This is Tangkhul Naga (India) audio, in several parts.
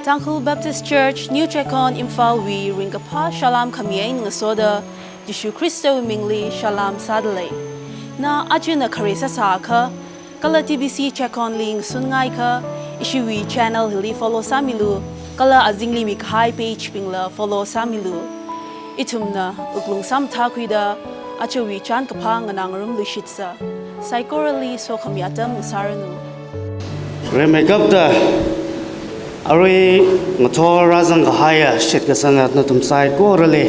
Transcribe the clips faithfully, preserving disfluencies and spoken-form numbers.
Tangkhul Baptist Church, New Checkon, Imphalwui ringkaphā salām khami eina ngasoda, Jishu Khristawui mingli salām sādalei. Na ajana khare sāsākha, kala T B C Checkonli ngasunngaiakha, ishiwui channel hili follow sāmilu, kala azingli mikahai page bingla follow sāmilu. Ithumna wuklung samathākhuida, ajawui chānkaphā nganāngarumluishitsa. Saikorali sokhami atam ngasāranu. Rimeikapta, arui ngathor rāzangkahaiya shitkasanga nathum saikorali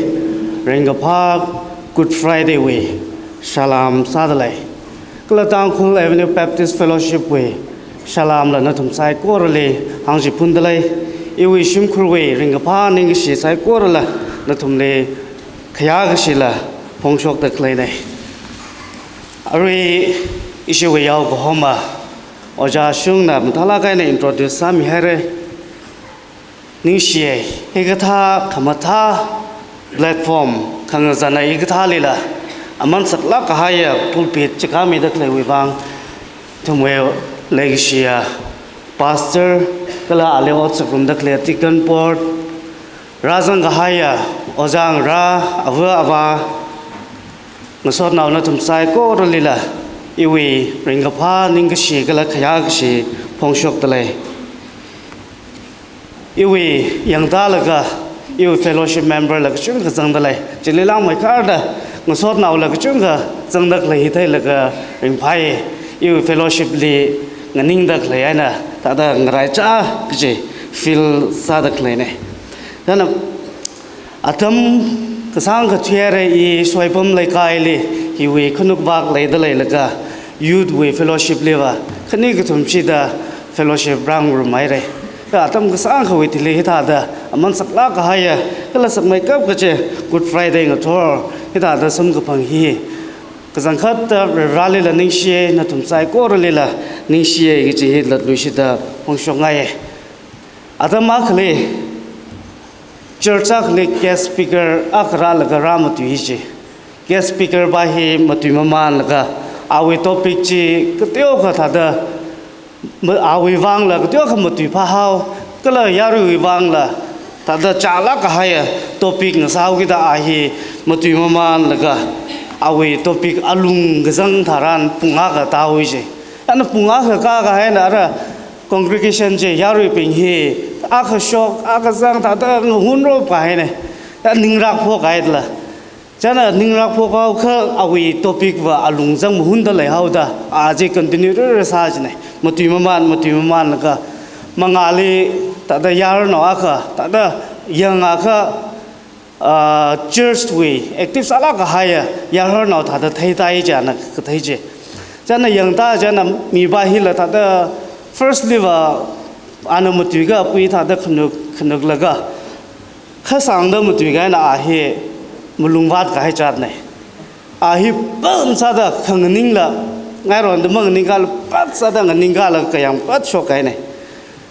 ringkaphā Good Friday wui salām sādalei. Kala Tangkhul Avenue Baptist Fellowship wui salāmla nathum saikorali hāngchiphundalei. Iwui shimkhurwui ringkaphā ningkashi saikorala nathumli khayākashila phongshokda khaleinei. Arui ishiwui yaokahoma Ojā Shungna mathālāk eina introduce sāmihairei. Ningshiya, hikathā khamathā platform khangazana hikathālila aman saklāk kahaiya pulpit chikāmida khaleiwui vang, ithumwui leikashiya pastor, kala ali ot sāngarumda khalei deacon board, rāzangkahaiya ojā ngarā, ava avā, ngasotnao nathum saikoralila iwui ringkaphā ningkashi kala khayākashi phongshokdalei. Iwui yangtālaga, iwui fellowship member la kachungkha zangdalei. Chili langmeikharda ngasotnaola kachungkha zangda khalei hi theilaga ringphāi. Iwui fellowship li nganingda khalei eina thāda ngaraichā kaji feel sāda khaleinei. Chieina atam kasāngkha thuihairei, i Soipam Leikaili hiwui khanukvak leida leilaga youth wui fellowship liva khani kathum shida fellowship rāngarumhairei. Kha atam kasāngkhawui thili hithāda aman saklāk kahaiya kala sakmeikap kachi Good Friday ngathor hithāda samkaphang hi kachangkhatta Vareli la ningshiya, nathum saikoralila ningshiya kaji hi latluishida phongshokngaiya. Atam akhali church akhali guest speaker akha rālaga rāmatui chi. Guest speaker pa hi matuimamanlaga awui topic chi kateokha thāda ma-, awui vangla kateokha matuiphāhao, kala yaruiwui vangla thāda chālāk kahaiya topic ngasāhaokida a hi matuimamanlaga awui topic alung kazang tharan pung akha tāhaowa chi. Ana pung akha kākahaina ara congregation chi yaruibing hi akha shok, akha zang thāda ngahunrop kahainei. A ningrak phok kahaidala. Chieina ningrak phokhaokha awui topic va alung zang mahunda leihaoda, a chi continue rāra sā chinei. Matuimaman, matuimamanlaga mangāli thāda yarnao akha, thāda yang akha, ah, church wui active sālāk kahaiya yarnao thāda theitai chieina kathei chi. Chieina yangtā chieina mi pa hila thāda first liva ana matuikapui thāda khanuk, khanuklaga khasāngda matuikahaina a hi malungvātkahai chatnei. A hi pam sāda khanganingla, ngaironda manganingkala pat sāda nganingkala kayāng pat shokkahainei.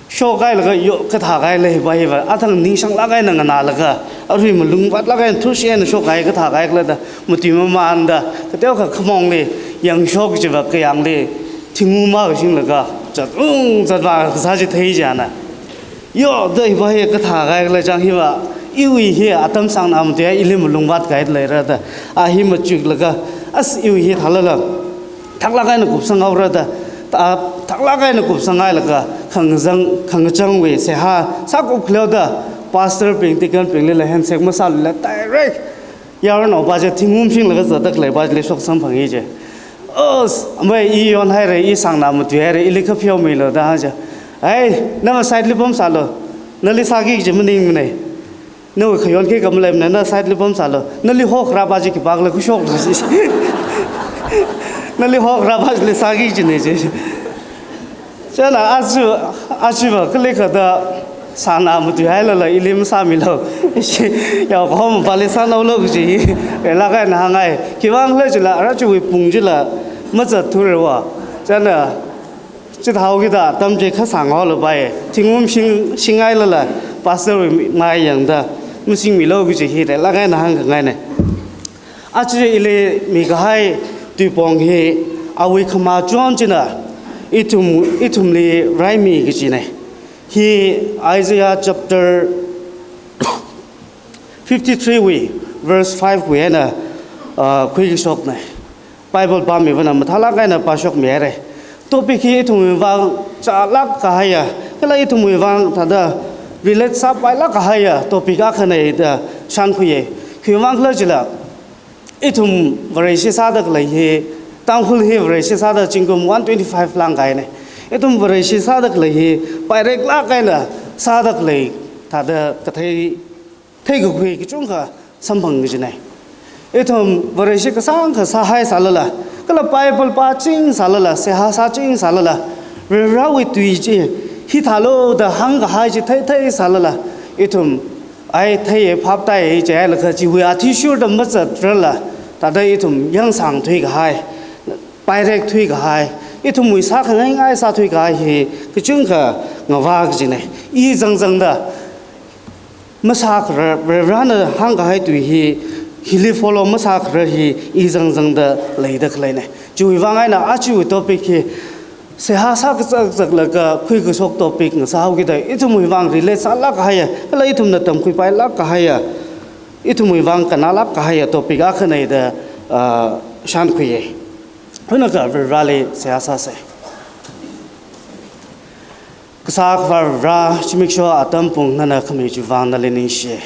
Shokkahailaga yo kathākahai lei pa hiva, athang ningshānglāk eina nganālaga, arui malungvātlāk eina thushi eina shokkahai kathākahai khala da, matuimamanda, kateokha khamongli yangshok chiva kayāngli thingu makashinglaga, zatung zatvā kasā chi thei chieina. Yo, da hi pa hi kathākahai khala chang hiva, iwui hi atam sāngna matuiya ili malungvātkahai leira da, a hi machuklaga, as iwui hi thālala thaklāk eina kupsanghaora da, ta-, thaklāk eina kupsanghailaga, khangazang, khangachangwui seihā sākup khaleo da, pastor bing, deacon binglila handshake masālula direct yarnao pa chi thingu mashinglaga zatda khalei pa chili shoksamphanga chi. Os, amei i yonhairei, i sāngna matuihairei, ili kha pheomilu da hāng chi. Ai, na side li pamsālu, nali sāki kaji maningmanei. Nawui khayon khikha maleimana, na side li pamsālu. Nali hokharā pa chi khipākhala khuishoklu chi. Nali hokharā pa chili sāki kajinei chi. Chieina aja, ajava kalikha da sāngna matuihailala ili masāmilu. Ishi yaokahoma pali sānaolu kaji hi. Reilāk eina hāngngai. Khiwuivang khala chila, ara chiwui pung chila mazatthurarva. Chieina chithāhaokida atam chi khasānghaolu pai. Thingu mashing, shingailala, pastor wui mai yangda, mashingmilu kaji hi reilāk eina hāngkhangainei. Aja ili mikahai tuipong hi, awui khamachon china, ithum, ithumli raimi kajinei. Hi Isaiah chapter fifty-three wui verse five wui eina, uh, khuikashokna. Bible pāmivana mathālāk eina pāshokmihaira. Topic hi ithumwui vang chālāk kahaiya, kala ithumwui vang thāda relate sāpailāk kahaiya topic akhana da shānkhuiya. Khiwuivang khala jila, ithum Vareshi sāda khalei hi, Tangkhul hi Vareshi sāda zingkum one twenty-five lāngkahaina. Ithum Vareshi sāda khalei hi paireklāk eina sāda khalei thāda kathei, theikakhui kachungkha samphang kajina. Ithum Vareshi kasāngkha sāhai sālala, kala Bible pāching sālala, seihā sāching sālala, Varivarawui tui chi hithālu da hāngkahai chi theithei sālala, ithum ai theiya, phap tāya jilaga chiwui athishurda mazatrala, thāda ithum yangsang thuikahai, pairek thuikahai, ithumwui sākhangaingai sāthuikahai hi kachungkha ngavā kajina. I zangzangda masākharar, Varivarana hāngkahai tui hi, hili follow masākharar hi i zangzangda leida khaleina. Chiwuivang eina aja topic hi seihā sākazakzaklaga khuikashok topic ngasāhaokida, ithumwui vang relate sālāk kahaiya, kala ithumna tamkhuipailāk kahaiya, ithumwui vang kannālāk kahaiya topic akhana da, ah, shānkhuiya. Hunakha Varivarali seihā sāsa. Kasā Akhava Varivara, zimiksho atam pung nana khami chiwui vang nali ningshi.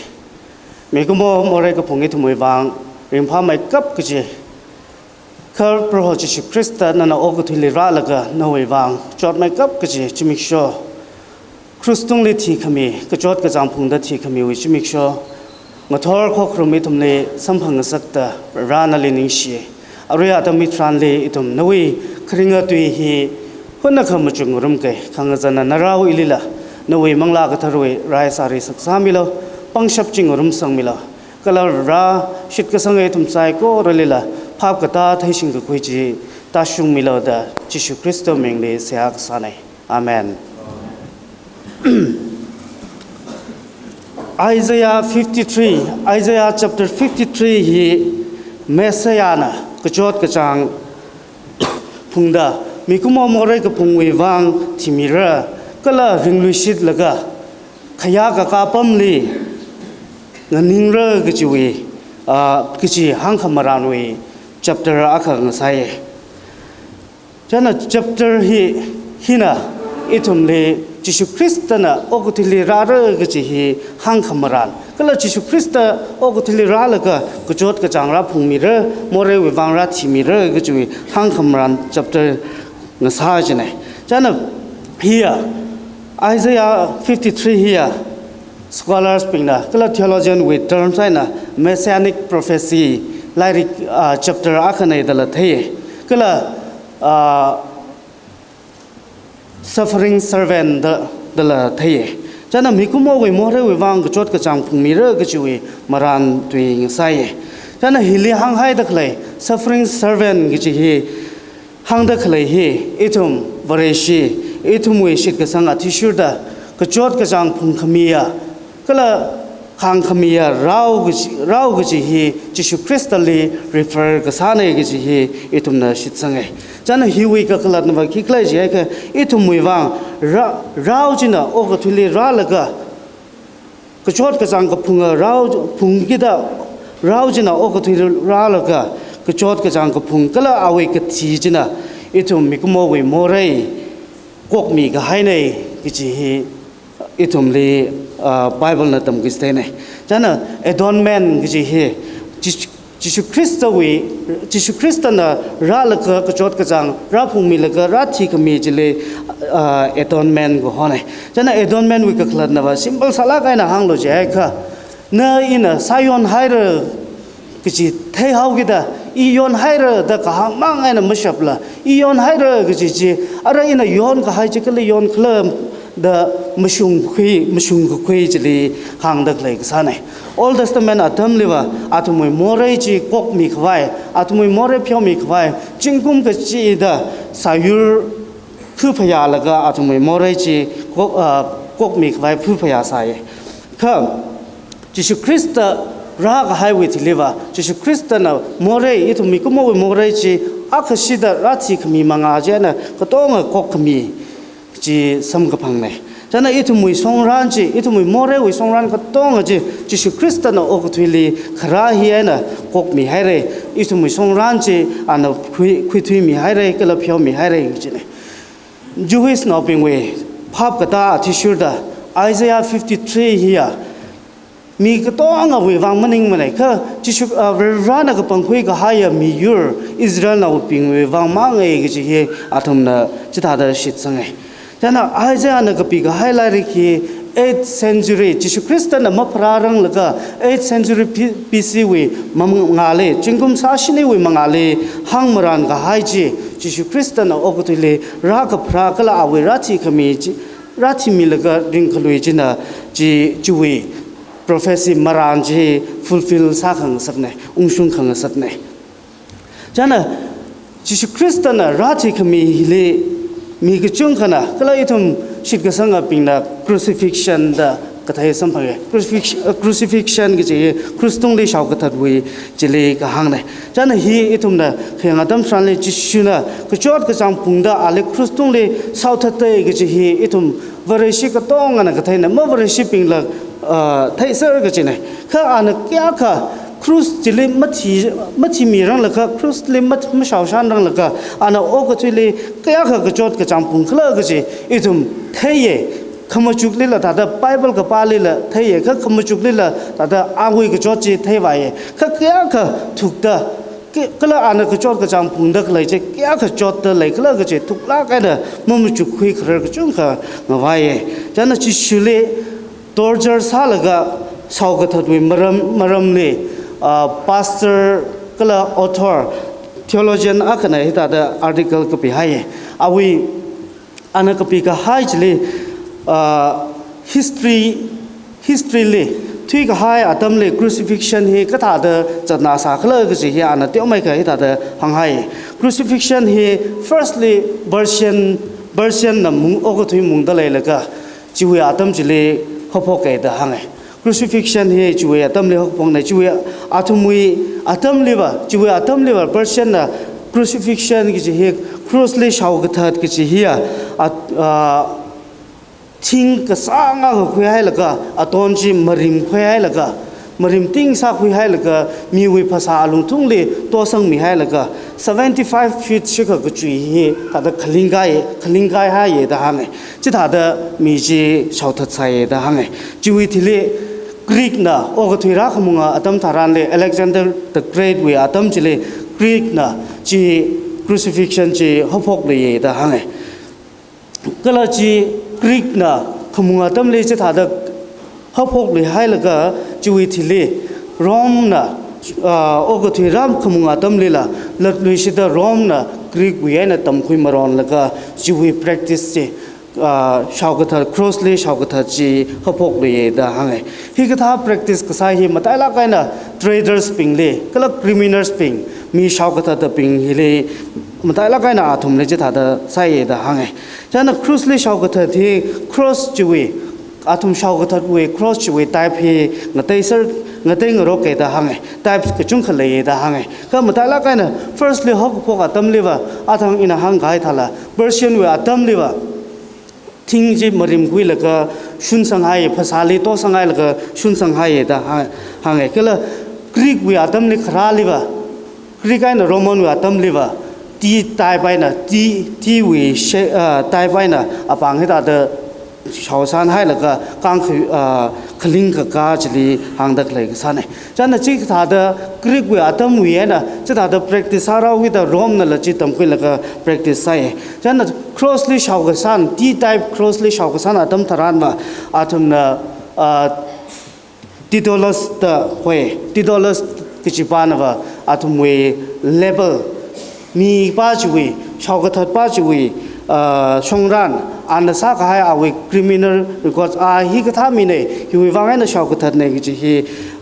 Mikumo morei kaphung ithumwui vang ringphāmeikap kaji, kha Proho Jishu Khrista nana okathuili rālaga nawui vang chotmeikap kaji zimiksho, krush tungli thikhami, kachot kachāng phungda thikhamiwui zimiksho, ngathor khokharum ithumli samphangngasakta Varivara nali ningshi. Arui atam hitharanli ithum nawui kharinga tui hi hunakha machukngarumkei, khangazana narao ilila nawui Manglā Katharawui rai sāri saksāmilu, pangshap chi ngarumsangmilu. Kala Varivara, shitkasanga ithum saikoralila phap katā theishingkakhui chi tāshungmilu da Jishu Khristawui mingli seihā kasāna. Amen. Isaiah fifty-three, Isaiah chapter fifty-three hi Messiahna kachot kachāng phungda mikumo morei kaphungwui vang thimira, kala ringluishitlaga khayākakā apamli nganingra kajiwui, ah, kaji hāngkhamaranwui chapter akha ngasāya. Chieina chapter hi, hina ithumli Jishu Khristana okathuili rāra kaji hi hāngkhamaran, kala Jishu Khrista okathuili rālaga kachot kachāng rāphungmira, moreiwui vang rāthimira kajiwui hāngkhamaran chapter ngasā jina. Chieina hiya, Isaiah fifty-three hiya, scholars bingna kala theologian wui terms eina Messianic prophecy lairik, ah, chapter akhana dala theiya. Kala, ah, suffering servant da, dala theiya. Chieina mikumowui moreiwui vang kachot kachāng phungmira kajiwui maran tui ngasāya. Chieina hili hānghaida khalei suffering servant kaji hi hāngda khalei hi, ithum Vareshi, ithumwui shitkasang athishurda kachot kachāng phungkhamiya, kala khāngkhamiya rao kaji, rao kaji hi Jishu Khristali refer kasāna kaji hi ithumna shitsanga. Chieina hiwui kakhalatnava khikhala jiakha, ithumwui vang ra-, rao china okathuili rālaga kachot kachāng kaphunga rao, phungkida rao china okathuili rālaga kachot kachāng kaphung kala awui kathi china ithum mikumowui morei kokmi kahaina kaji hi ithumli, ah, Bible na tamkhuistaina. Chieina atonement kaji hi Jis-, Jishu Khristawui, Jishu Khristana rālaga kachot kachāng rāphungmilaga rāthikhami chili, ah, atonement kahona. Chieina atonement wui kakhalatnava simple sālāk eina hānglu jiakha, na ina sāyonhaira kaji theihaokida, i yonhaira da kahāng mang eina mashapla, i yonhaira kaji chi, ara ina yonkahai chi kali yonkhala da mashungkhui, mashungkakhui chili hāngda khalei kasāna. Old Testament atamliva athumwui morei chi kokmi khavai, athumwui morei pheomi khavai, zingkum kachida sāyur phuphayālaga athumwui morei chi kok, ah, kokmi khavai phuphayā sāya. Kha Jishu Khrista rākahaiwui thiliva, Jishu Khristana morei, ithum mikumowui morei chi akhashida rāthikhami manga chieina katonga kokkhami chi samkaphangna. Chieina ithumwui shongran chi, ithumwui moreiwui shongran katonga chi, Jishu Khristana okathuili kharā hi eina kokmihaira, ithumwui shongran chi ana khui, khuithuimihaira, kala pheomihaira kajina. Jewish naobingwui phap katā athishurda Isaiah fifty-three hiya, mi katongawui vang maningmana, kha Jishu, ah, Varivarana kapangkhui kahaiya miyur Israelnaobingwui vang mangai kaji hi athumna chithāda shitsanga. Chieina Isaiahna kapi kahai lairik hi eighth century, Jishu Khristana mapharāranglaga eighth century P-, B C wui mangāli, zingkum sāshiniwui mangāli hāngmaran kahai chi, Jishu Khristana okathuili rākapharā kala awui rāthikhami chi, rāthimilaga ringkhalui china chi, chiwui prophecy maran chi fulfill sākhangasakna, ungshung khangasakna. Chieina Jishu Khristana rāthikhami hili mi kachungkhana, kala ithum shitkasangabingna crucifixion da kathei samphanga. Crucifix-, uh, crucifixion kaji hi krus tungli shaokathatwui chili kahāngna. Chieina hi ithumna khayang atam tharanli Jishuna kachot kachāng pungda ali krus tungli shaothatta kaji hi ithum Vareshi katongana katheina, mavareishibingla, ah, theiser kajina. Kha ana kayākha krus chili mathi, mathimiranglakha, krusli mat-, mashaoshanranglakha, ana okathuili kayākha kachot kachāng pungkhala kaji ithum theiya. Khamachuklila thāda Bible kapālila theiya, kha khamachuklila thāda awui kachot chi theivāya. Kha kayākha thukda, kha, kala ana kachot kachāng pungda khalei chi kayākha chotda leikhala kaji thuklāk eina mamachukkhui kharar kachungkha ngavaiya. Chieina Jishuli torture sālaga shaokathatwui maram, maramli, ah, pastor kala author, theologian akhana hithāda article kapihaiya. Awui ana kapi kahai chili, ah, history, history li, thuikahai atamli crucifixion hi kathāda zatnā sākhala kaji hi ana teomeikha hithāda hānghai. Crucifixion hi firstly Persian, Persian na mung, okathui mungda leilaga, chiwui atam chili haophoka da hānga. Crucifixion hi chiwui atamli haophokna, chiwui athumwui atamliva, chiwui atamliva Persian na crucifixion kaji hi, cross li shaokathat kaji hiya, at-, ah, thing kasāngakha khuihailaga, aton chi marim khuihailaga, marim ting sākhuihailaga, miwui phasā alungthungli tosangmihailaga, seventy-five feet shikha kachui hi thāda khaling kahai, khaling kahaia da hānga. Chithāda mi chi shaothatsai da hānga. Chiwui thili Greek na okathui rākhamunga atam tharanli, Alexander the Great wui atam chili Greek na chi crucifixion chi haophokluiya da hānga. Kala chi Greek na khamunga atamli chithāda haophokluihailaga chiwui thili Rome na, ah, okathui rākhamunga atamlila latluishida Rome na Greek wui eina tamkhui maronlaga chiwui practice chi, ah, shaokathat, cross li shaokathat chi haophokluiya da hānga. Hikathā practice kasā hi matailāk eina traders bingli, kala criminals bing, mi shaokathatbing hili matailāk eina athumli chithāda sāya da hānga. Chieina cross li shaokathat hi, cross chiwui, athum shaokathatwui cross chiwui type hi ngateiser, ngateingaroka da hānga. Types kachungkha leiya da hānga. Kha matailāk eina firstly haokaphok atamliva, athang ina hāngkahai thāla, Persian wui atamliva thing chi marim khuilaga shunsanghai, phasāli tosanghailaga shunsanghaiya da hā-, hānga. Kala Greek wui atamli kharāliva, Greek eina Roman wui atamliva, T type eina, T, T wui she-, ah, type eina apāng hithāda shaosanhailaga kang kha-, ah, khaling kakā chili hāngda khalei kasāna. Chieina chithāda Greek wui atamwui eina chithāda practice sārāwuida Rome nala chi tamkhuilaga practice sāya. Chieina cross li shaokasān, T type cross li shaokasān atam tharanva athumna, ah, Daedalus da hoi, Daedalus kajipānava athumwui label, mipā chiwui, shaokathatpā chiwui, ah, shongran, ana sākahai awui criminal records, a hikathā mina, hiwui vang eina shaokathatna kaji hi,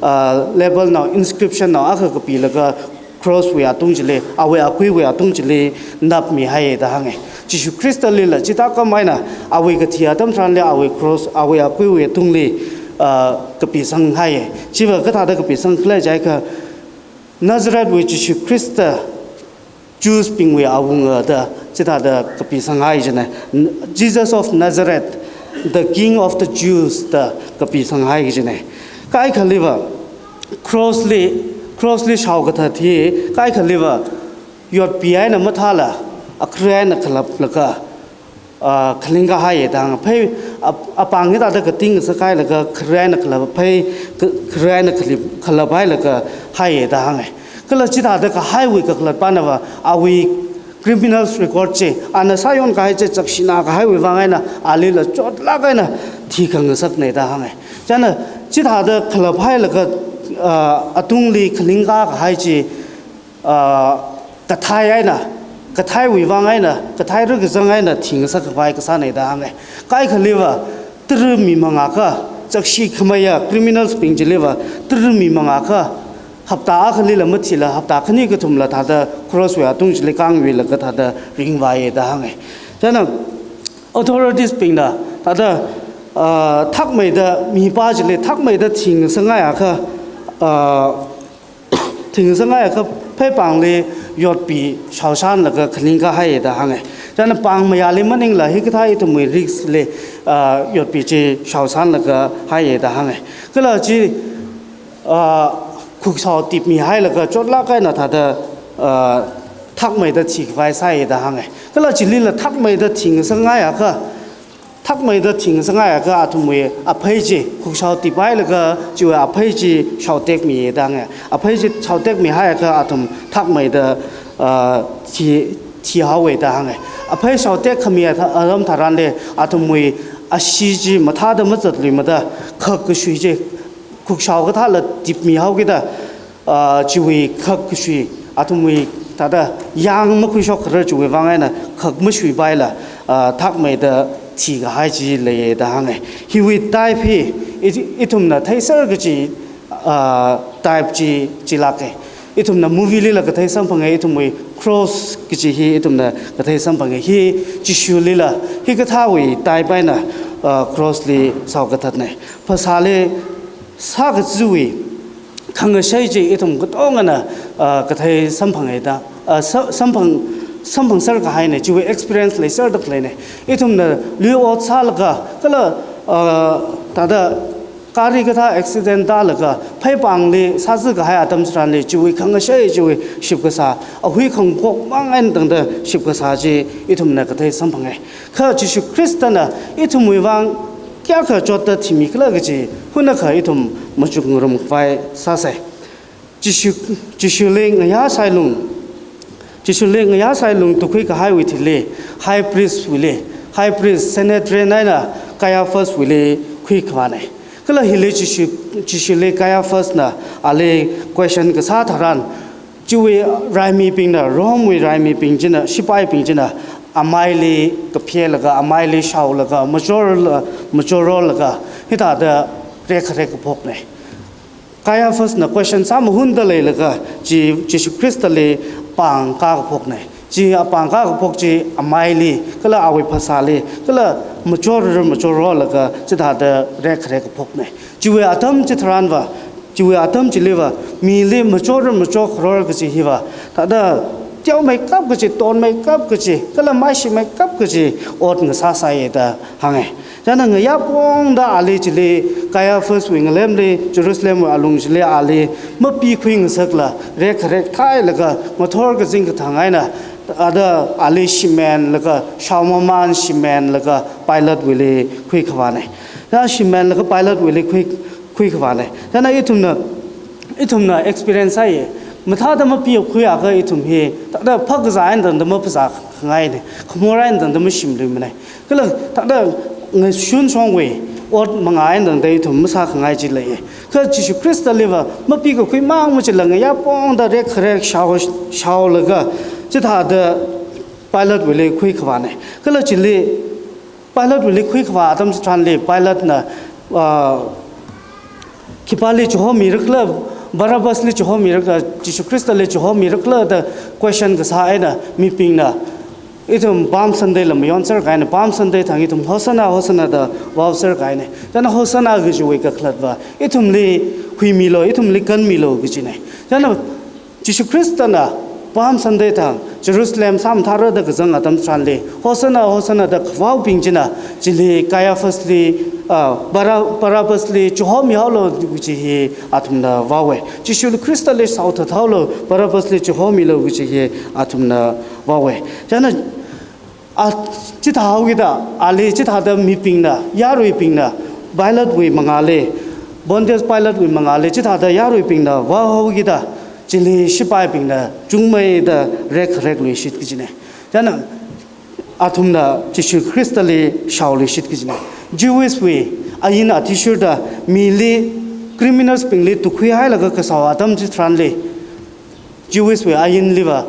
ah, label nao, inscription nao akha kapilaga cross wui atung chili, awui akuiwui atung chili napmihaiya da hānga. Jishu Khrista lila chithākhamei eina awui kathi atam tharanli awui cross, awui akuiwui atungli, ah, kapisanghaiya. Chiva kathāda kapisangkhala jiakha, Nazareth wui Jishu Khrista, Jews bingwui awunga da chithāda kapisanghai jina. N-, Jesus of Nazareth, "The King of the Jews" da kapisang hai kajina. Kaikhaliva cross li, cross li shaokathat hi kaikhaliva yotpi eina mathāla, akhare eina khalaplaga, ah, khaling kahai da hānga. Phei ap-, apāng hithāda kating sākahailaga akhare eina khalap, phei ka-, akhare eina khalip, khalaphailaga hai da hānga. Kala chithāda kahaiwui kakhalatpana va awui criminals record chi, ana sāyon kahai chi chakshina kahaiwui vang eina alila chotlāk eina thikhangasakna da hānga. Chieina chithāda khalaphailaga, ah, atungli khaling kahai chi, ah, kathei eina, katheiwui vang eina, kathei rakazang eina thingasak khavai kasāna da hānga. Kaikhaliva tara mi mangakha, chakshi khameiya criminals bing chiliva tara mi mangakha, hapta akhalila mathila, hapta khani kathumla thāda cross wui atung chili kāngyuilaga thāda ringvāya da hānga. Chieina authorities bingna thāda, ah, thakmeida, mipā chili thakmeida thingasakngaiakha, ah, thingasakngaiakha pheipāngli yotpi shaoshanlaga khaling kahai da hānga. Chieina pāng mayāli maningla hikathā ithumwui risk li, ah, yotpi chi shaoshanlaga hai da hānga. Kala chi, ah, khuksao tipmihailaga chotlāk eina thāda, ah, thakmeida thikhavai sāya da hānga. Kala chilila thakmeida thingasakngaiakha, thakmeida thingasakngaiakha athumwui aphei chi, khuksao tiphailaga chiwui aphei chi shaotekmiya da hānga. Aphei chi shaotekmihaiakha athum thakmeida, ah, thi, thihaowa da hānga. Aphei shaotek khami atha-, atam tharanli athumwui ashee chi mathāda mazatluimada khak kashui chi, khuksao kathāla tipmihaokida, ah, chiwui khak kashui, athumwui thāda yāng makhuishok kharar chiwui vang eina khak mashuipaila, ah, thakmeida thikahai chi leiya da hānga. Hiwui type hi, i-, ithumna theiser kachi, ah, type chi, chilāka. Ithumna movie lila kathei samphanga, ithumwui cross kachi hi ithumna kathei samphanga. Hi Jishulila hikathāwui type eina, ah, cross li shaokathatna. Phasāli sākachiwui khangashei chi ithum katongana, ah, kathei samphanga da, ah, sa-, samphang, samphangser kahaina, chiwui experience leiserda khaleina. Ithumna lui ot sālaga, kala, ah, thāda gari kathā accident tālaga pheipāngli sāzi kahai atam tharanli chiwui khangashei, chiwui shipkasā, ahui khangkhok mang eina tangda shipkasā chi ithumna kathei samphanga. Kha Jishu Khristana ithumwui vang kayākha chotda thimikhala kaji hunakha ithum machukngarum khavai sāsa. Jishu, Jishuli ngayā sailung, Jishuli ngayā sailung tukhui kahaiwui thili, high priest wuili, high priest Sanhedrin eina Caiaphas wuili khuikhavāna. Kala hili Jishu, Jishuli Caiaphasna ali question kasā tharan, chiwui raimibingna, Rome wui raimibing china, shipaibing china, amaili kaphelaga, amaili shaolaga, machorla, machorolaga, hithāda rekharek kaphokna. Caiaphasna question sāmahunda leilaga, chi Jishu Khristali pāng kākaphokna. Chi apāng kākaphok chi amaili, kala awui phasāli, kala machor, machorolaga, chithāda rekharek kaphokna. Chiwui atam chitharanva, chiwui atam chiliva, mili machor, machor kharor kaji hiva, thāda teomeikap kaji, tonmeikap kaji, kala maishimeikap kaji ot ngasāsāya da hānga. Chieina ngayā pongda ali chili, Caiaphas wui ngalemli, Jerusalem wui alung chili ali mapikhui ngasakla, rekharek thailaga, ngathor kazing kathang eina, thāda ali shimenlaga, shaomaman shimenlaga, Pilate wuili khuikhavāna. Thāda shimenlaga Pilate wuili khui, khuikhavāna. Chieina ithumna, ithumna experience sāya. Mathāda mapikhuiakha ithum hi, thāda phakazā eina tangda maphazā khangaina. Khamor eina tangda mashimluimana. Kala thāda ngashun shongwui ot manga eina tangda ithum masākhangai chi leiya. Kha Jishu Khristaliva mapikakhui mang machila ngayā pongda rekharek shao, shaolaga, chithāda Pilate wuili khuikhavāna. Kala chili Pilate wuili khuikhavā atam chitharanli Pilatena, ah, khipāli chihomirakhala, Barabbasli chihomirakhala, Jishu Khristali chihomirakhala da question kasā eina mibingna, ithum Palm Sunday la mayonser kahaina, Palm Sunday thang ithum Hosanna, Hosanna da vaoser kahaina. Chieina Hosanna kajiwui kakhalatva ithumli huimilu, ithumli kanmilu kajina. Chieina Jishu Khristana Palm Sunday thang Jerusalem sāmathāra da kazang atam tharanli, Hosanna, Hosanna da kavaobing china, chili Caiaphasli, ah, Bara-, Barabbasli chihomihaolu kaji hi athumna vaowe. Jishu Khristali shaothat haolu, Barabbasli chihomilu kaji hi athumna vaowe. China, a, chithāhaokida, ali chithāda mibingna, yaruibingna, Pilatewui mangāli, Pontius Pilatewui mangāli chithāda yaruibingna vaohaokida, chili shipaibingna chungmeida rekharekluishit kajina. China athumna Jishu Khristali shaoluishit kajina. Jewishwui ain athishurda mili, criminalsbingli tukkhuihailaga kasao atam chitharanli, Jewishwui ainliva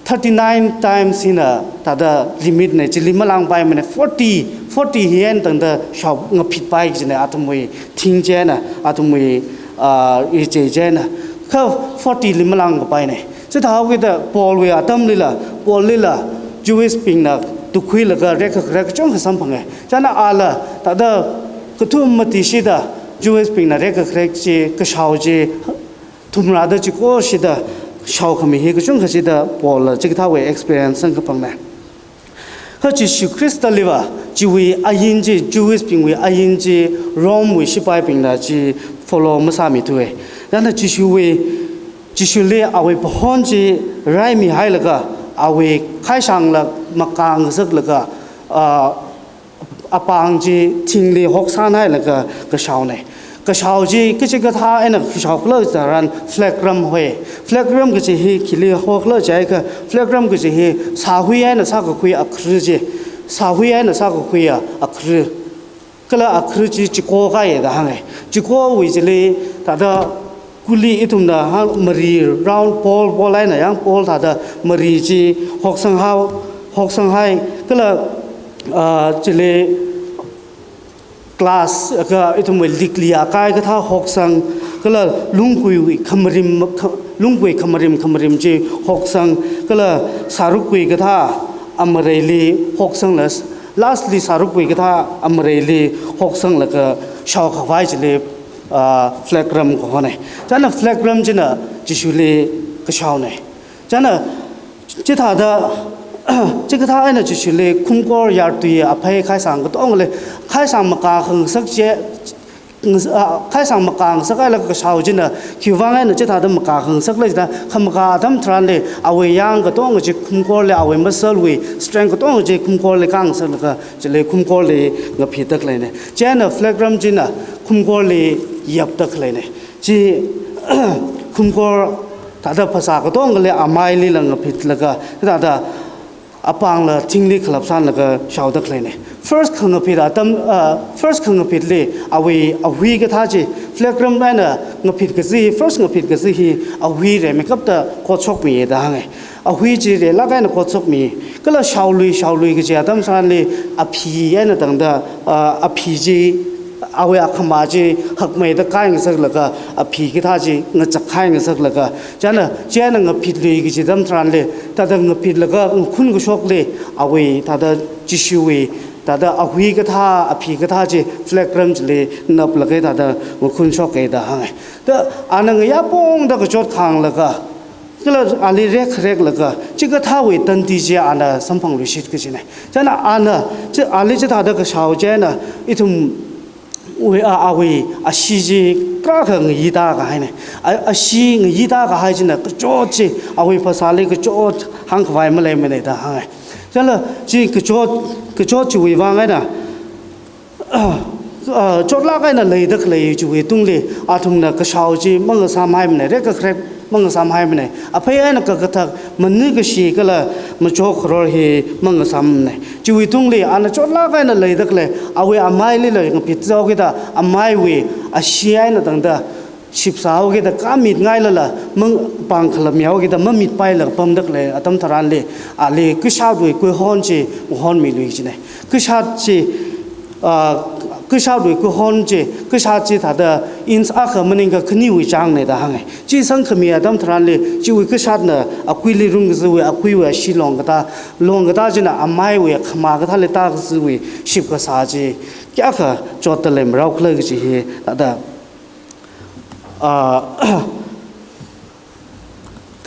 thirty-nine times hina thāda limit na, chili malāngpaimana, forty, forty hi eina tangda shao ngaphitpai kajina, athumwui thing china, athumwui, ah, iche china. Kha forty li malāngkapaina. Chithāhaokida Paulwui atamlila, Paullila, Jewishbingna tukkhuilaga rekkharek kachungkha samphanga. China ala thāda kathum matishida, Jewishbingna rekkharek chi, kashao chi, thumrada chikoshida shaokhami hi kachungkha chida Paulna chikathāwui experience samkaphangna. Kha Jishu Khristaliva, chiwui ain chi, Jewishbingwui ain chi, Romewui shipaibingna chi follow masāmithuwa. China Jishuwui, Jishuli awui pahon chi raimihailaga, awui khaishangla makāngasaklaga, ah, apāng chi thingli hoksānhailaga kashaona. Kashao chi kachikathā eina kashao khala tharan flagrum hoi. Flagrum kaji hi khili hokhala jiakha, flagrum kaji hi sāhui eina sākakhui akhru chi. Sāhui eina sākakhui a, akhru. Kala akhru chi chikokaiya da hānga. Chikowui chili thāda kuli ithumna hāng mari round ball, ball eina yang ball thāda mari chi hoksanghao, hoksanghai, kala, ah, chili glass ka ithumwui likli akai kathā hoksang, kala lungkuiwui khamarim, kha-, lungkui khamarim khamarim chi hoksang, kala sārukwui kathā amareili hoksangla, lastly sārukwui kathā amareili hoksanglaga shaokhavai chili, ah, flagrum kahona. China flagrum china Jishuli kashaona. China chithāda, chikathā eina Jishuli khumkor yartui aphei khaisang katongali, khaisang makāngasak chi, ngas-, ah, khaisang makāngasakhailaga kashao china, khiwuivang eina chithāda makāngasakla jida, khamakā atam tharanli, awui yang katonga chi khumkorli, awui musclewui strength katonga chi khumkorli kāngasaklaga, chili khumkorli ngaphitda khaleina. China flagrum china khumkorli yapda khaleina. Chi khumkor thāda phasā katongali amailila ngaphitlaga, thāda apāngla thingli khalapsanglaga shaoda khaleina. First khangaphit atam, ah, first khangaphitli awui ahui kathā chi, flagrum eina ngaphit kaji, first ngaphit kaji hi ahui rimeikapta kotshokmiya da hānga. Ahui chi rilāk eina kotshokmi. Kala shaolui, shaolui kaji atam tharanli aphi eina tangda, ah, aphi chi, awui akhama chi hakmeida kāngasaklaga, aphi kathā chi ngachakkhangasaklaga, china, china ngaphitlui kaji atam tharanli, thāda ngaphitlaga ngakhun kashokli, awui thāda Jishuwui, thāda ahui kathā, aphi kathā chi flagrum chili naplaga thāda ngakhun shoka da hānga. Da ana ngayā pongda kachot khānglaga, kala ali rekhareklaga, chikathāwui tandi chi ana samphangluishit kajina. China ana, chi, ali chithāda kashao china, ithumwui a, awui ashee chi tarākha ngayita kahaina. A, ashee ngayita kahai china kachot chi, awui phasāli kachot hāngkhavai maleimana da hānga. Chila chi kachot, kachot chiwuivang eina, ah, chotlāk eina leida khalei chiwui tungli, athumna kashao chi mangasāmhaimana, rekkharek mangasāmhaimana. Aphei eina kakathak, manui kashi kala machuk kharor hi mangasāmana. Chiwui tungli, ana chotlāk eina leida khalei, awui amailila ngaphithaokida, amaiwui ashee eina tangda shipsāhaokida, kāmitngailala, mang pāng khalamyaokida, mamitpaila pamda khalei atam tharanli, ali kashatwui kuihon chi mahonmilui kajina. Kashat chi, ah, kashatwui kuihon chi, kashat chi thāda inch akha maningakha khaniwui changna da hānga. Chi sangkhami atam tharanli, chiwui kashatna akuili rungkajiwui, akuiwui ashee longkatā, longkatā china amaiwui akhama kathāli tākajiwui shipkasā chi kayākha chotda leimarao khala kaji hi thāda, ah,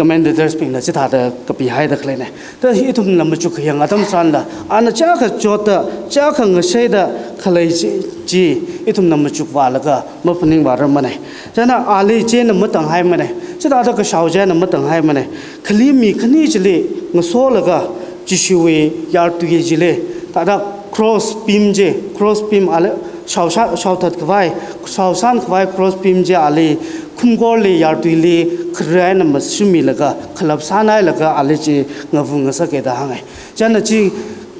commentators bingna chithāda kapihaida khaleina. Da ithumna machuk kayang atam tharanla, ana chiyākha chotda, chiyākha ngashaida khalei chi, chi ithumna machukvālaga maphaningvārarmana. Chieina ali china matanghaimana. Chithāda kashao china matanghaimana. Kali mi khani chili ngasolaga Jishuwui yartui chili, thāda cross beam chi, cross beam ali shaosha-, shaothat khavai, shaoshan khavai cross beam chi ali khumkorli yartuili khare eina mashimmilaga, khalapshanhailaga ali chi ngavu ngasaka da hānga. Chieina chi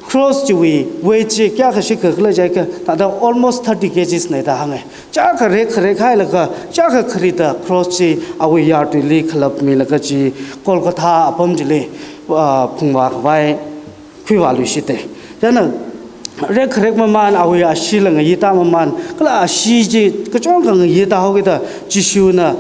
cross chiwui weight chi kayākha shikha khala jiakha, thāda almost thirty kgs na da hānga. Chiyākha rek kharek hailaga, chiyākha kharida cross chi awui yartuili khalapmilaga chi Golgotha apam chili, ah, phungvā khavai khuivāluishita. Chieina rek kharek mamān, awui ashila ngayita mamān, kala ashi chi kachungkha ngayita haokida Jishuna,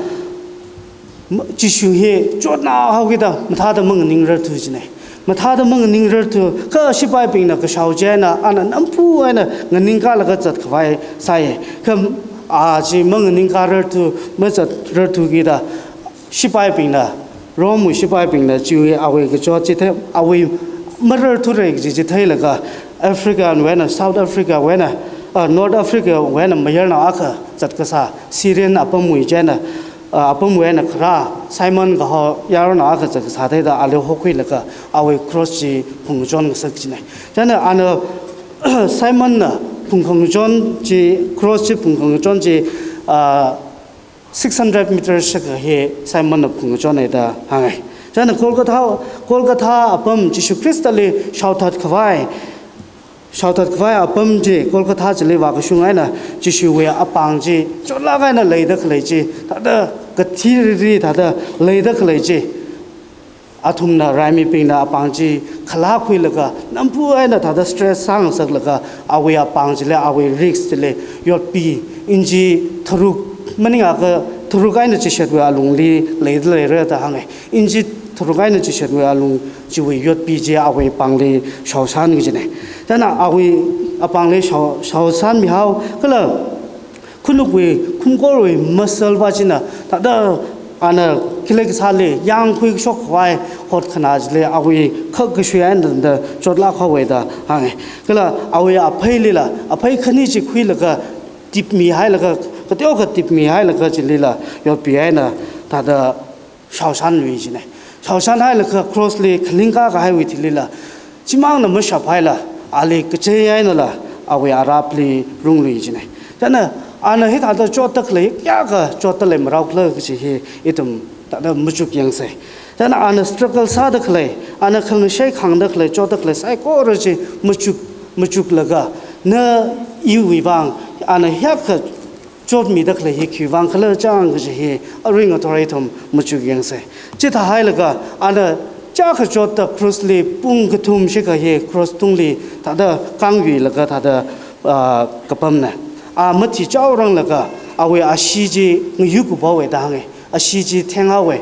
Jishu hi chotna haokida mathāda manganingrarthu jina. Mathāda manganingrarthu, kha shipaibingna kashao china ana nampu eina nganingkalaga zat khavai sāya. Kha a chi manganingkararthu, mazatrarthu kida shipaibingna, Rome wui shipaibingna chiwui awui kachot chi thei, awui mararthura kaji chi theilaga Africa wui eina, South Africa wui eina, ah, North Africa wui eina mayarnao akha zatkasā, Cyrene apamwui china, ah, apamwui eina kharā Simon kaho yarnao akha zatkasā theida ali hokhuilaga awui cross chi phungchon ngasak jina. Chieina ana Simonna phungkhangachon chi, cross chi phungkhangachon chi, ah, six hundred meters shikha hi Simonna phungchonna da hānga. Chieina Golgotha, Golgotha apam Jishu Khristali shaothat khavai, shaothat khavai apam chi Golgotha chili vākashung eina Jishuwui apāng chi chotlāk eina leida khalei chi, thāda kathi riri thāda leida khalei chi, athumna raimibingna apāng chi khalākhuilaga, nampu eina thāda stress sāngasaklaga, awui apāng chili, awui ribs chili yotpi, inchi tharuk, maningakha tharuk eina chishatwui alungli leida leira da hānga. Inchi tharuk eina chishatwui alung chiwui yotpi chi awui pāngli shaoshan kajina. Chieina awui apāngli shao-, shaoshanmihao, kala khanukwui, khumkorwui muscle va china, thāda ana khilek sāli, yangkhui kashok khavai hotkhana chili awui khak kashui eina da chotlāk haowa da hānga. Kala awui apheilila, aphei khani chi khuilaga tipmihailaga, kateokha tipmihailaga chilila yotpi eina thāda shaoshanlui jina. Shaoshanhailaga cross li khaling kakahaiwui thilila, chimangna mashaphaila, ali kachei einala awui arapli runglui jina. Chieina ana hithāda chotda khalei, kayākha chotda lei marao khala kaji hi ithum thāda machuk yangsa. Chieina ana struggle sāda khalei, ana khangashei khangda khalei, chotda khalei saikora chi machuk, machuklaga, na iwui vang ana hiyākha chotmida khalei hi khiwui vang khala chang kaji hi arui ngathor ithum machuk yangsa. Chithāhailaga ana chiyākha chotda cross li pung kathum shikha hi cross tungli thāda kāngyuilaga thāda, ah, kapamna. A mathi chaoranglaga awui ashee chi ngayu kapaowa da hānga. Ashee chi thenghaowa.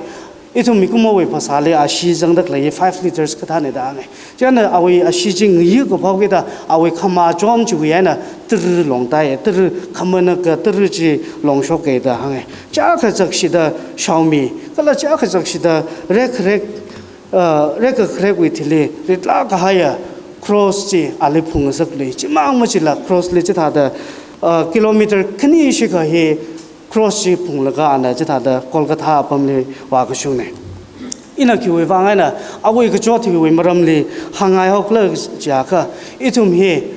Ithum mikumowui phasāli ashee zangda khalei hi five liters kathāna da hānga. Chieina awui ashee chi ngayu kapao kida awui khamachom chiwui eina tara longtai, tara khamanaka tara chi longshoka da hānga. Chiyākha chakshida shaomi, kala chiyākha chakshida rek rek, ah, rek kharekwui thili ritlāk kahaiya cross chi ali phungngasaklui. Chimang machila cross li chithāda, ah, kilometer khani shikha hi cross chi phunglaga ana chithāda Golgotha apamli vākashungna. Ina khiwui vang eina awui kachot hiwui maramli hāngngaihao khala jiakha, ithum hi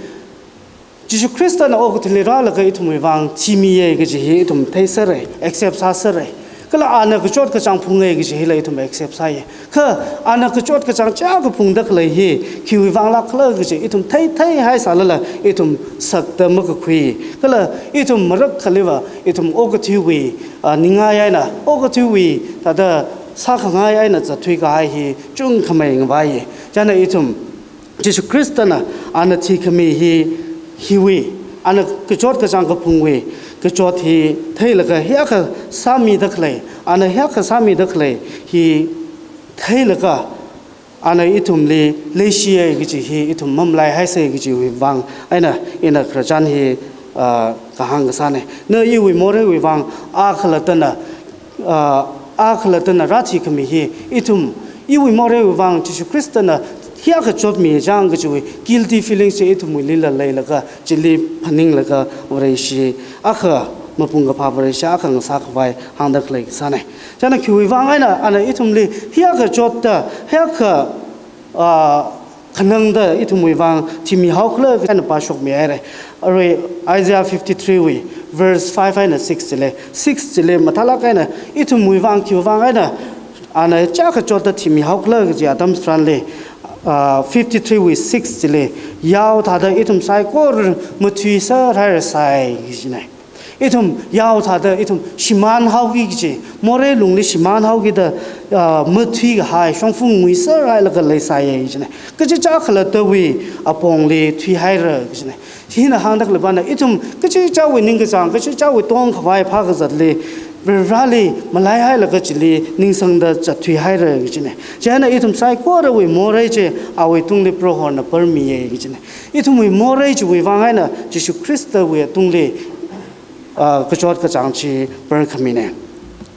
Jishu Khristana okathuili rālaga ithumwui vang thimiya kaji hi ithum theisera, accept sāsera. Kala ana kachot kachāng phunga kaji hila ithum accept sāya. Kha ana kachot kachāng chiyākha phungda khalei hi khiwui vang lāk khala kaji ithum theitheihaisālala ithum sakda makakhui. Kala ithum marakhaliva ithum okathuiwui, ah, ningai eina, okathuiwui thāda sākhangai eina zatthui kahai hi chungkhamei ngavaiya. Chieina ithum Jishu Khristana ana thikhami hi, hiwui, ana kachot kachāng kaphungwui kachot hi theilaga hiyākha sāmida khalei, ana hiyākha sāmida khalei hi theilaga ana ithumli leishiya kaji hi ithum mamalaihaisa kajiwui vang eina ina khararchan hi, ah, kahāng kasāna. Na iwui moreiwui vang a khalattana, ah, A khalattana rāthikhami hi, ithum, iwui moreiwui vang Jishu Khristana hiyākha chotmi chang kajiwui guilty feelings chi ithumwuilila leilaga, chili phaninglaga Vareshi akha, mapung kaphā Vareshi akha ngasākhavai hāngda khalei kasāna. China khiwui vang eina, ana ithumli hiyākha chotta, hiyākha, ah, khanangda ithumwui vang thimihaokhala kaji eina pāshokmihaira. Arui Isaiah fifty-three wui verse five eina six chili, six chili mathālāk eina ithumwui vang khiwui vang eina ana hiyākha chotta thimihaokhala kaji atam tharanli, ah, fifty-three wui six chili, yao thāda ithum saikora mathuiserhairai sai kajina. Ithum yao thāda ithum shimānhaoki kaji, morei lungli shimānhaokida, ah, mathuikahai, shongfa nguiserhailaga leisai kajina. Kachichā khalattawui apongli thuihaira kajina. Hina hāngda khalei pana ithum kachichāwui ningkachāng, kachichāwui tongkhavai phākazatli, Varivarali malaihailaga chili ningsangda zatthuihaira kajina. Chieina ithum saikorawui morei chi awui tungli Prohona parmiya kajina. Ithumwui morei chiwui vang eina Jishu Khristawui tungli, ah, kachot kachāng chi parkhamina.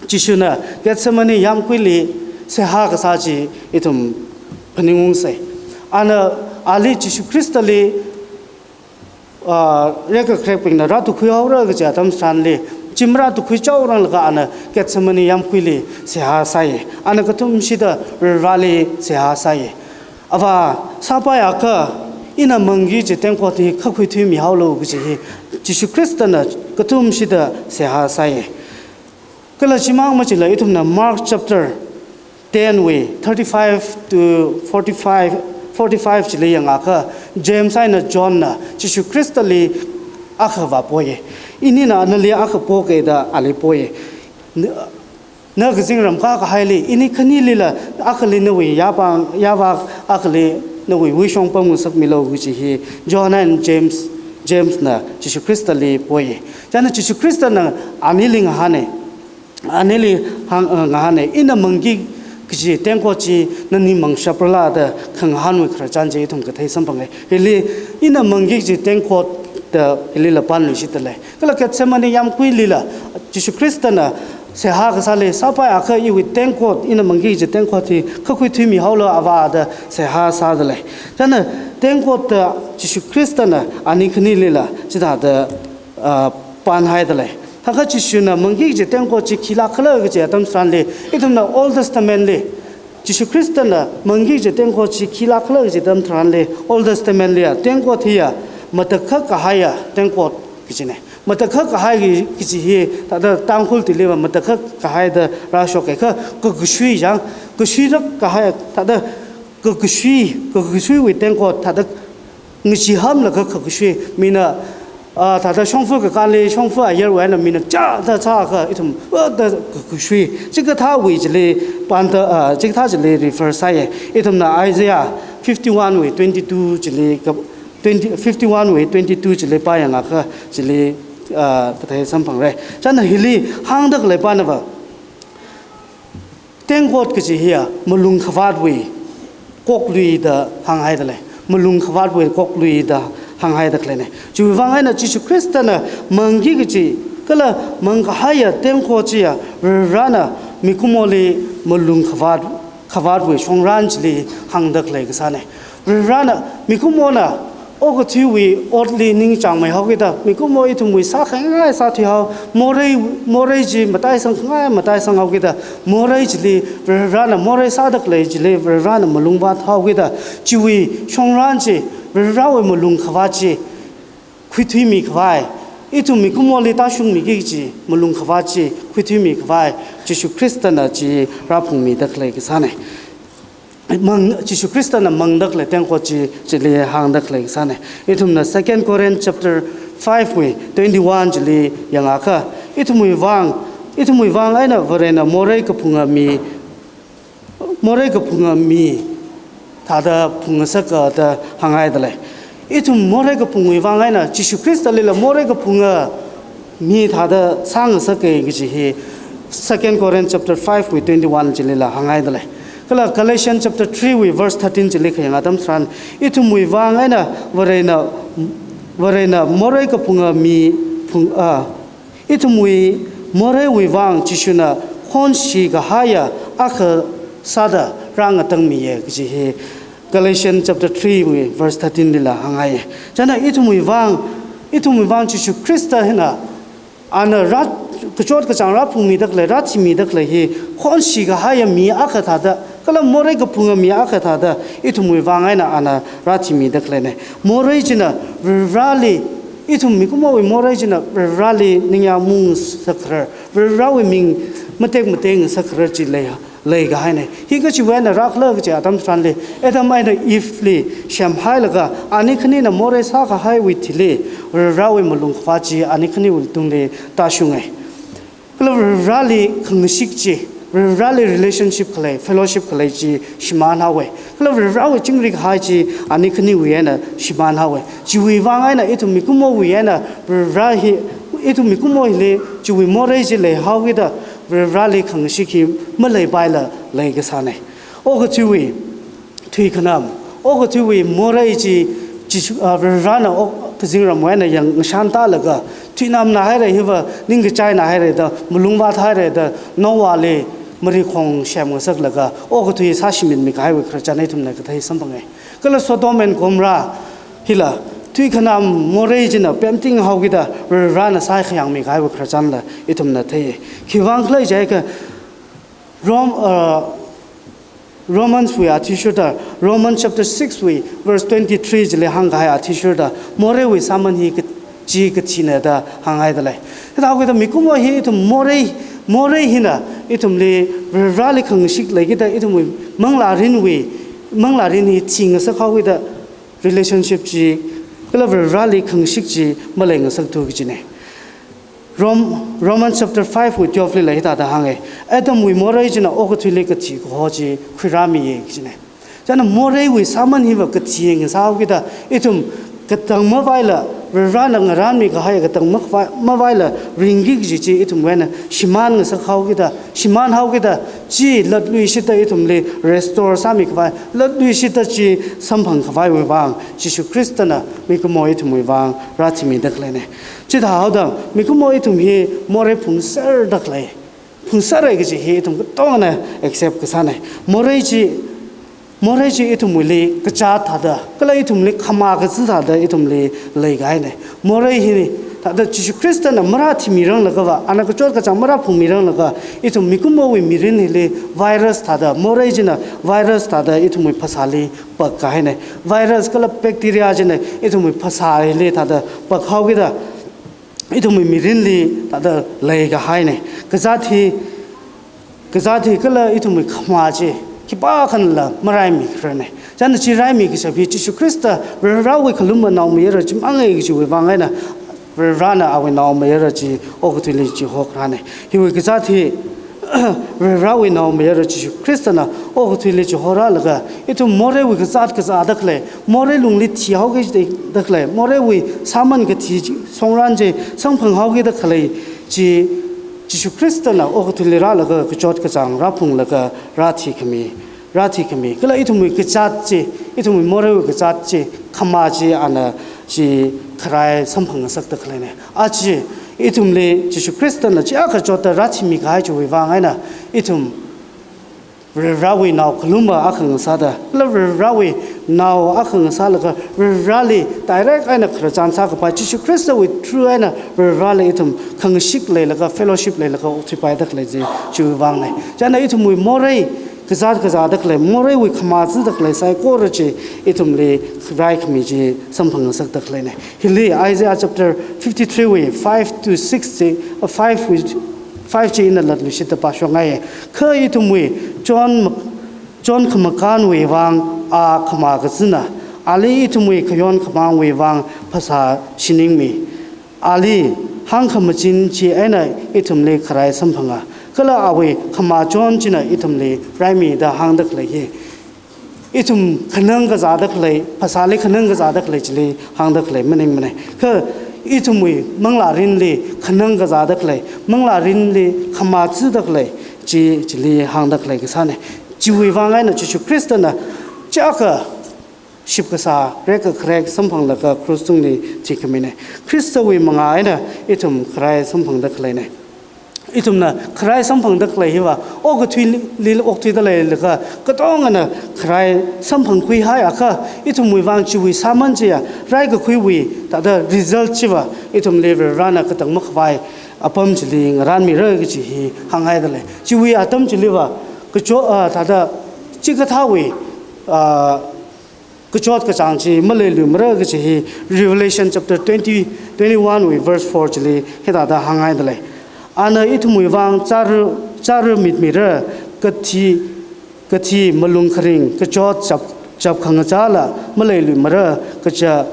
Jishuna Gethsemane yāmguili seihā kasā chi ithum phaningungsa. Ana, ali Jishu Khristali, ah, rekkakharekbingna rātukhuihaora kaji atam tharanli, chi marātukhui chaoranglaga ana Gethsemane yāmguili seihā sāya. Ana kathumshida Varivarali seihā sāya. Avā, sāpaiakha ina mangki kaji tengkot hi kha khuithuimihaolu kaji hi Jishu Khristana kathumshida seihā sāya. Kala chimang machila ithumna Mark chapter ten wui thirty-five to forty-five, forty-five chili yangakha, James eina Johnna Jishu Khristali akha vāpoya. Inina nali akha poka da ali poya. Na, na kazingram kākahaili, ini khanilila akhali nawui yāpāng, yāvak, akhali nawui wuishong pamngasakmilu kaji hi John and James, Jamesna Jishu Khristali poya. China Jishu Khristana anili ngahāna. Anili hāng, eh, ngahāna, ina mangki kaji tengkot chi nani mangshapra da khangahānwui khararchan chi ithum kathei samphanga. Hili ina mangki kaji tengkot da hilila pānluishitdalei. Kala Gethsemane yāmguilila Jishu Khristana seihā kasāli, sāpaiakha iwui tengkot, ina mangki kaji tengkot hi kha khuithuimihaolu Avā da seihā sādalei. China tengkot da Jishu Khristana ani khanilila chithāda, ah, pānhaidalei. Thākha Jishuna mangki kaji tengkot chi khilākhala kaji atam tharanli, ithumna Old Testament li, Jishu Khristana mangki kaji tengkot chi khilākhala kaji atam tharanli, Old Testament liya tengkot hiya matakhak kahaiya tengkot kajina. Matakhak kahai kaji hi thāda Tangkhul tuiliva matakhak kahai da rāshoka, kha kakashui chang, kashuirak kahai thāda kakashui, kakashuiwui tengkot thāda ngacheehamlaga kakashui, mina, ah, thāda shongfa kakānli, shongfa ayarwui eina mina chāda chākha ithum, ah, da kakashui. Chikathāwui chili pānda, ah, chikathā chili refer sāya. Ithumna Isaiah fifty-one wui twenty-two chili ka, twenty, fifty-one wui twenty-two chili pāyangakha chili, ah, kathei samphangra. China hili hāngda khalei panava, tengkot kaji hiya malungkhavātwui koklui da hānghaidalei. Malungkhavātwui koklui da hānghaida khaleina. Chiwui vang eina Jishu Khristana mangki kaji kala mangkahaiya tengkot chiya Varivarana mikumoli malungkhavāt, khavātwui shongran chili hāngda khalei kasāna. Varivarana mikumona okathuiwui otli ningchāngmeihaokida, mikumo ithumwui sākhangai sāthuihao, morei, morei chi mataisangkhangai mataisanghaokida, morei chili Varivarana, morei sāda khalei chili Varivarana malungvāthaokida, chiwui shongran chi, Varivarawui malungkhavāt chi khuithuimikhavai, ithum mikumoli tāshungmiki kaji malungkhavāt chi khuithuimikhavai Jishu Khristana chi rāphungmida khalei kasāna. Mang, Jishu Khristana mangda khalei tengkot chi, chili hāngda khalei kasāna. Ithumna Second Corinth chapter five wui twenty-one chili yangakha, ithumwui vang, ithumwui vang eina Varena morei kaphunga mi, morei kaphunga mi thāda phungngasaka da hānghaidalei. Ithum morei kaphungawui vang eina Jishu Khrista lila morei kaphunga mi thāda sāngasaka kaji hi Second Corinth chapter five wui twenty-one chilila hānghaidalei. Kala Galatians chapter three wui verse thirteen chili khayang atam tharan, ithumwui vang eina Varena, Varena morei kaphunga mi phung, ah, ithumwui moreiwui vang Jishuna khonshi kahaiya akha sāda rāngatangmiya kaji hi Galatians chapter three wui verse thirteen lila hānghai. Chieina ithumwui vang, ithumwui vang Jishu Khrista hina ana rā, kachot kachāng rāphungmida khalei, rāthimida khalei hi khonshi kahaiya mi akha thāda, kala morei kaphunga mi akha thāda ithumwui vang eina ana rāthimida khaleina. Morei china Varivarali, ithum mikumowui morei china Varivarali ningyāng maungasakharar, Varivarawui ming matek matek ngasakharar chi lei, leikahaina. Hi kachiwui eina rākhala kaji atam tharanli, Adam eina Eve li semhailaga, ani khanina morei sākahaiwui thili, Varivarawui malungkhavāt chi ani khaniwui tungli tāshunga. Kala Varivarali khangashik chi, Varivarali relationship khalei, fellowship khalei chi shimānhaowa. Kala Varivarawui chingri kahai chi ani khaniwui eina shimānhaowa. Chiwui vang eina ithum mikumowui eina Varivara hi, ithum mikumo hili chiwui morei chi leihaokida Varivarali khangashik hi maleipaila leikasāna. Okathuiwui thuikhanam, okathuiwui morei chi, chi, ah, Varivarana ok kazingramwui eina yangkashān tālaga, thuinamna haira hiva, ningkachaina haira da, malungvāt haira da, Noahli marikhong semngasaklaga, okathui sāshimit mikahaiwui khararchan ithumna kathei samphanga. Kala Sodom and Gomorrah hila, thuikhanam morei china pemting haokida, Varivarana saikhayang mikahaiwui khararchanla ithumna thei. Khiwui vang khala jiakha, Rom, uh, Romans wui athishurda, Romans chapter six wui verse twenty-three chili hāngkahai athishurda, moreiwui sāman hi ka-, chi kathina da hānghaida lei. Hithāhaokida mikumo hi ithum morei, morei hina ithumli Varivarali khangashik leikida ithumwui manglārinwui, manglārin hi thingasakhaokida relationship chi, kala Varivarali khangashik chi maleingasaktu kajina. Rom-, Romans chapter five wui twelve lila hithāda hānga. Adamwui morei china okathuili kathi kaho chi khuirāmiya kajina. Chieina moreiwui sāman hiva kathi ngasāhaokida, ithum katang mavaila, Varivarana ngarānmikahai katang makhavai, mavaila ringki kaji chi ithumwui eina shimānngasakhaokida, shimānhaokida, chi latluishitta ithumli restore sāmikhavai, latluishitta chi samphangkhavaiwui vang, Jishu Khristana mikumo ithumwui vang rāthimida khaleina. Chithāhaoda, mikumo ithum hi morei phungserda khalei, phungserra kaji hi ithum katongana accept kasāna. Morei chi, morei chi ithumwuili kazāt thāda, kala ithumli khamā kazā thāda ithumli leikahaina. Morei hi thāda Jishu Khristana marāthimiranglagava, ana kachot kachāng marāphungmiranglagava, ithum mikumowui mirin hili virus thāda, morei china virus thāda ithumwui phasāli pakkahaina. Virus kala bacteria china ithumwui phasā hili thāda pakhaokida, ithumwui mirinli thāda leikahaina. Kazāt hi, kazāt hi kala ithumwui khamā chi khipākhanala maraimikhararna. Chieina chi raimi kashap hi Jishu Khrista Varivarawui khalumma naomayara chimanga kajiwui vang eina Varivarana awui naomayara chi okathuili chihokhararna. Hiwui kazāt hi Varivarawui naomayara Jishu Khristana okathuili chihorālaga, ithum moreiwui kazāt kazāda khalei, morei lungli thihaokida khalei, moreiwui sāman kathi chi, songran chi samphanghaokida khalei chi, Jishu Khristana okathuili rālaga kachot kachāng rāphunglaga rāthikhami, rāthikhami. Kala ithumwui kazāt chi, ithumwui moreiwui kazāt chi, khamā chi ana chi kharai samphangngasakta khaleina. Aja ithumli Jishu Khristana chiakha chotta rāthimikahai chiwui vang eina, ithum Varivarawui nao khalumma akha ngasāda, kala Varivarawui nao akha ngasālaga, Varivarali direct eina khararchan sākapai, Jishu Khristawui through eina Varivarali ithum khangashik leilaga, fellowship leilaga okthuipaida khalei chi, chiwui vangna. Chieina ithumwui morei kazāt kazāda khalei, moreiwui khamā zida khalei saikora chi ithumli raikhami chi samphangngasakta khaleina. Hili Isaiah chapter fifty-three wui five to six chi, uh, five wui, five chi ina latluishitta pāshokngaiya. Kha ithumwui chon mak-, chon khamakānwui vang a khamā kazina, ali ithumwui khayon khamāngwui vang phasā shiningmi. Ali hāngkhamachin chi eina ithumli kharai samphanga, kala awui khamā chon china ithumli raimida hāngda khalei hi, ithum khanang kazāda khalei, phasāli khanang kazāda khalei chili hāngda khalei maningmana. Kha ithumwui manglārinli khanang kazāda khalei, manglārinli khamā zida khalei chi, chili hāngda khalei kasāna. Chiwui vang eina Jishu Khristana chiakha shipkasā rekkharek samphanglaga cross tungli thikhamina. Khristawui mangā eina ithum kharai samphangda khaleina. Ithumna kharai samphangda khalei hiva, okathuili okthuida leilaga, katongana kharai samphangkhuihaiakha, ithumwui vang chiwui sāman chiya, raikakhuiwui, thāda result chiva, ithumli Varivarana katang makhavai apam chili ngaranmira kaji hi hānghaida lei. Chiwui atam chiliva, kachot, ah, thāda chikathāwui, ah, kachot kachāng chi maleiluimara kaji hi Revelation chapter twenty, twenty-one wui verse four chili hithāda hānghaida lei. Ana ithumwui vang chara, chara mitmira, kathi, kathi malung kharing, kachot chap, chap khangachāla maleiluimara, kacha,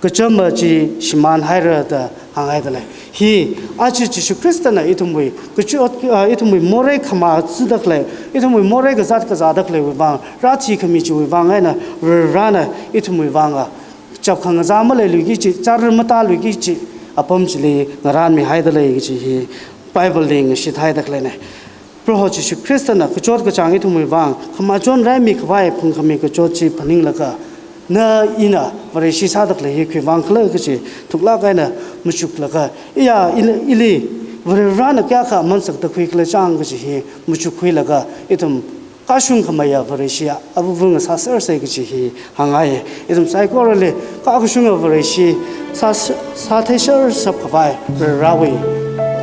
kachama chi shimānhaira da hānghaida lei. Hi, aja Jishu Khristana ithumwui, kachot, ah, ithumwui morei khamā zida khalei, ithumwui morei kazāt kazāda khaleiwui vang, rāthikhami chiwui vang eina, Varivarana ithumwui vanga, chap khangachā maleiluiki kaji, chara matāluiki kaji, apam chili ngaranmihaida lei kaji hi, Bible li ngashithaida khaleina. Proho Jishu Khristana kachot kachāng ithumwui vang, khamachon raimi khavai phungkhami kachot chi phaninglaga, na ina Vareshi sāda khalei hi khuivang khala kaji thuklāk eina machuklaga, iya, ili, ili Varivarana kayākha aman sakda khuikhala chang kaji hi machukkhuilaga, ithum kashung khameiya Vareshi avuvung sāsersa kaji hi hāngngai. Ithum saikorali kakashunga Vareshi sā, sātheisershap khavai Varivarawui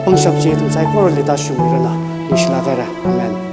pangshap chi ithum saikorali tāshungmiranu. Ningshilāk haira. Amen.